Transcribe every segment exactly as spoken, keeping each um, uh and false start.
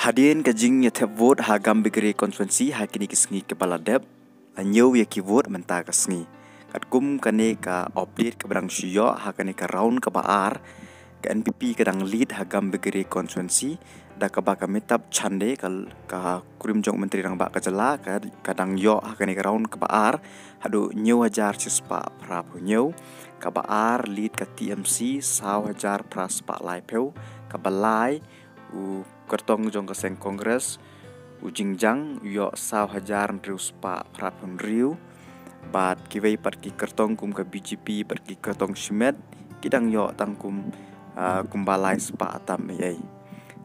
Hadien ka jingïathep vote ha Gambegre constituency ha kine ki sngi kiba la dep, la ñiew ïa ki vote mynta ka sngi. Katkum kane ka update kaba dang shu ïoh ha kane ka round kaba ar, ka N P P ka dang lead ha Gambegre constituency da kaba ka Amitabh Chande ka, ka kurim jong Myntri Rangbah ka jylla ka, ka dang ïoh ha kane ka round kaba ar haduh ñiew hajar shispah phra phew ñiew. Kaba ar lead ka T M C saw hajar phra spah lai phew. Kaba lai u kyrtong jong ka seng Congress u Jingjang u ïoh saw hajar hynriew spah phra phew hynriew. Bad kiwei pat ki kyrtong kum ka B J P bad ki kyrtong shimet ki dang ïoh tang kum, ah, kumba lai spah tam ei ei.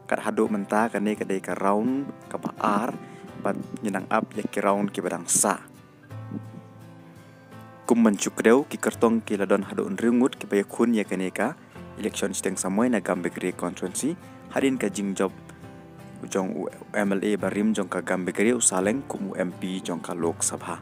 Kat haduh mynta kane ka dei ka round kaba ar bad ngi dang ap ïa ki round kiba dang sah. Kum ban shu kdew, ki kyrtong ki la don haduh hynriew ngut kiba ïakhun ïa kane ka election shiteng samoi na Gambegre constituency hadien ka jingjop u jong u M L A barim jong ka Gambegre u Saleng kum u M P jong ka Lok Sabha.